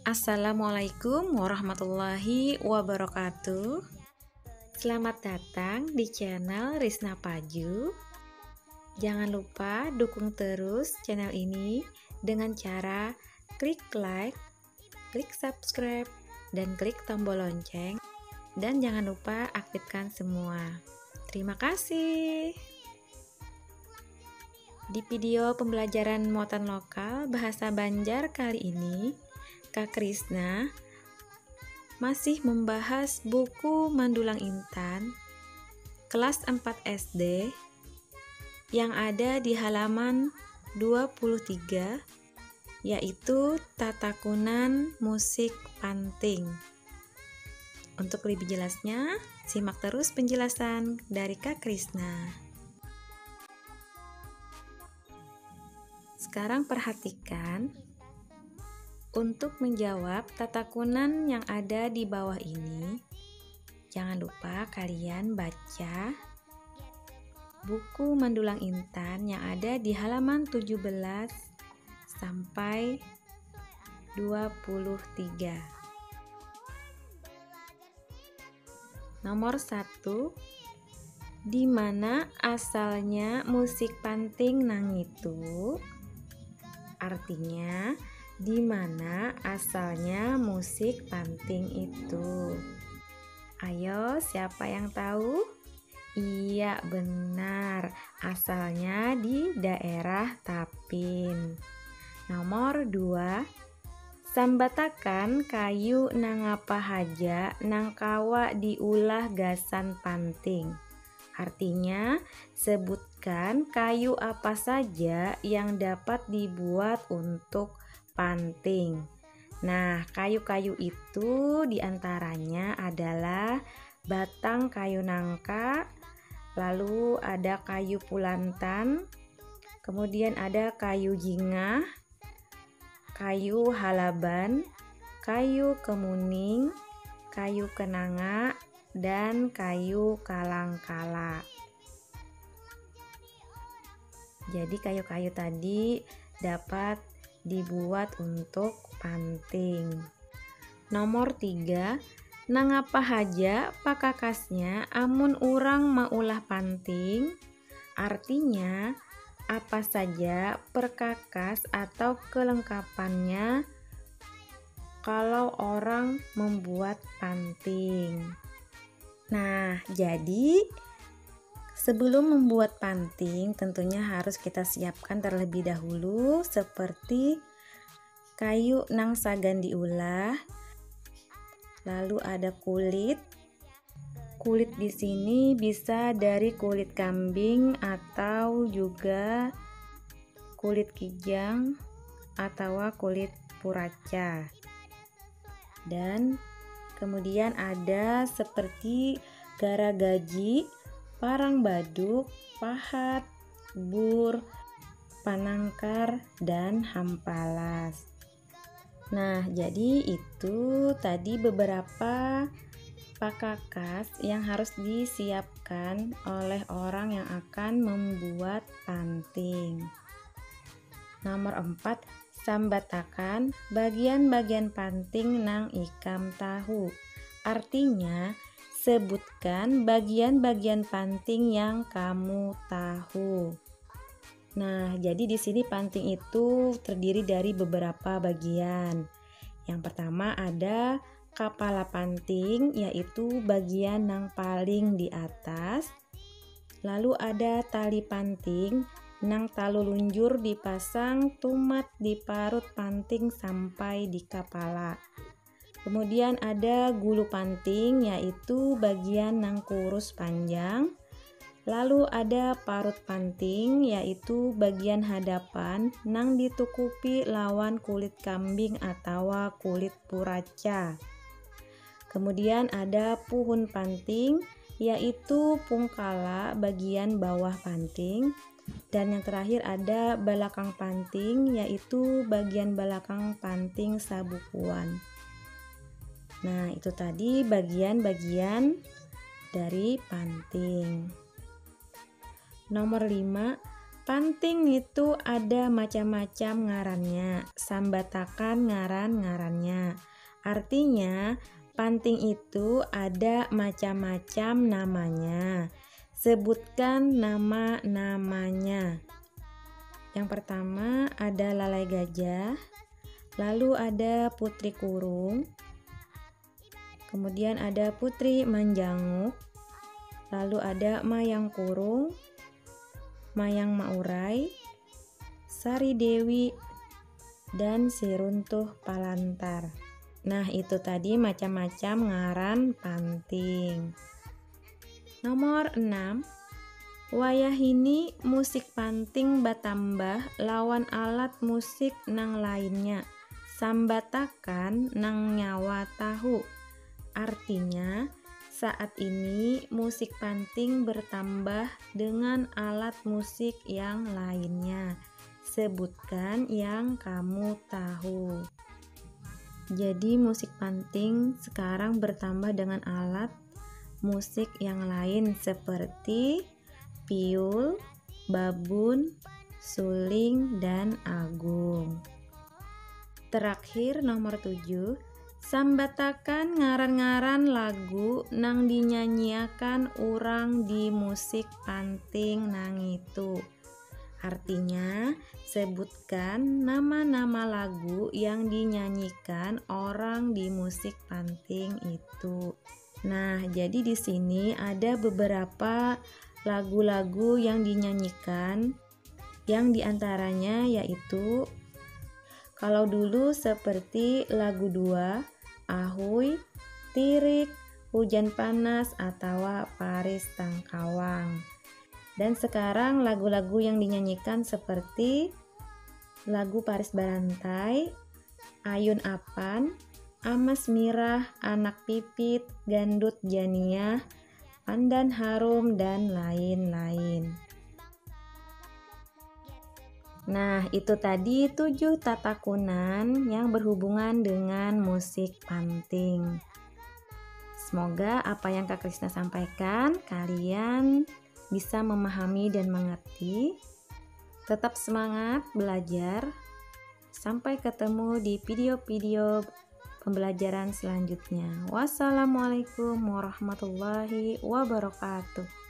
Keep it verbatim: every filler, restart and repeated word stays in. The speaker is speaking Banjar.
Assalamualaikum warahmatullahi wabarakatuh. Selamat datang di channel Risna Paju. Jangan lupa dukung terus channel ini dengan cara klik like, klik subscribe, dan klik tombol lonceng. Dan jangan lupa aktifkan semua. Terima kasih. Di video pembelajaran muatan lokal bahasa Banjar kali ini, Kak Krisna masih membahas buku Mandulang Intan kelas empat S D yang ada di halaman dua puluh tiga, yaitu tatakunan musik panting. Untuk lebih jelasnya, simak terus penjelasan dari Kak Krisna. Sekarang perhatikan, untuk menjawab tatakunan yang ada di bawah ini, jangan lupa kalian baca buku Mandulang Intan yang ada di halaman tujuh belas sampai dua puluh tiga. Nomor satu, di mana asalnya musik panting nangitu? Artinya, di mana asalnya musik panting itu? Ayo, siapa yang tahu? Iya, benar. Asalnya di daerah Tapin. Nomor dua, sambatakan kayu nangapa haja nang kawa diulah gasan panting. Artinya, sebutkan kayu apa saja yang dapat dibuat untuk panting. Nah, kayu-kayu itu diantaranya adalah batang kayu nangka, lalu ada kayu pulantan, kemudian ada kayu jingah, kayu halaban, kayu kemuning, kayu kenanga, dan kayu kalangkala. Jadi kayu-kayu tadi dapat dibuat untuk panting. Nomor tiga, nangapa haja pakakasnya amun urang maulah panting? Artinya, apa saja perkakas atau kelengkapannya kalau orang membuat panting. Nah, jadi sebelum membuat panting, tentunya harus kita siapkan terlebih dahulu seperti kayu nang sagan diulah, lalu ada kulit. Kulit di sini bisa dari kulit kambing atau juga kulit kijang atau kulit puraca. Dan kemudian ada seperti garagaji, parang baduk, pahat, bur, panangkar, dan hampalas. Nah, jadi itu tadi beberapa pakakas yang harus disiapkan oleh orang yang akan membuat panting. Nomor empat, sambatakan bagian-bagian panting nang ikam tahu. Artinya, sebutkan bagian-bagian panting yang kamu tahu. Nah, jadi di sini panting itu terdiri dari beberapa bagian. Yang pertama ada kapala panting, yaitu bagian nang paling di atas. Lalu ada tali panting, nang talulunjur dipasang tumat di parut panting sampai di kapala. Kemudian ada gulu panting, yaitu bagian nang kurus panjang. Lalu ada parut panting, yaitu bagian hadapan nang ditukupi lawan kulit kambing atawa kulit puraca. Kemudian ada puhun panting, yaitu pungkala bagian bawah panting. Dan yang terakhir ada balakang panting, yaitu bagian balakang panting sabukuan. Nah, itu tadi bagian-bagian dari panting. Nomor lima, panting itu ada macam-macam ngarannya. Sambatakan ngaran-ngarannya. Artinya, panting itu ada macam-macam namanya. Sebutkan nama-namanya. Yang pertama ada lalai gajah, lalu ada putri kurung, kemudian ada putri manjanguk, lalu ada mayang kurung, mayang maurai, sari dewi, dan si runtuh palantar. Nah, itu tadi macam-macam ngaran panting. Nomor enam, wayahini musik panting batambah lawan alat musik nang lainnya. Sambatakan nang nyawa tahu. Artinya, saat ini musik panting bertambah dengan alat musik yang lainnya. Sebutkan yang kamu tahu. Jadi, musik panting sekarang bertambah dengan alat musik yang lain seperti piul, babun, suling, dan agung. Terakhir, nomor tujuh, sambatakan ngaran-ngaran lagu nang dinyanyiakan urang di musik panting nangitu. Artinya, sebutkan nama-nama lagu yang dinyanyikan orang di musik panting itu. Nah, jadi di sini ada beberapa lagu-lagu yang dinyanyikan, yang diantaranya yaitu kalau dulu seperti lagu dua, ahui, tirik, hujan panas, atawa paris tangkawang. Dan sekarang lagu-lagu yang dinyanyikan seperti lagu paris barantai, ayun apan, amas mirah, anak pipit, gandut janiah, pandan harum, dan lain-lain. Nah, itu tadi tujuh tatakunan yang berhubungan dengan musik panting. Semoga apa yang Kak Krisna sampaikan kalian bisa memahami dan mengerti. Tetap semangat belajar. Sampai ketemu di video-video pembelajaran selanjutnya. Wassalamualaikum warahmatullahi wabarakatuh.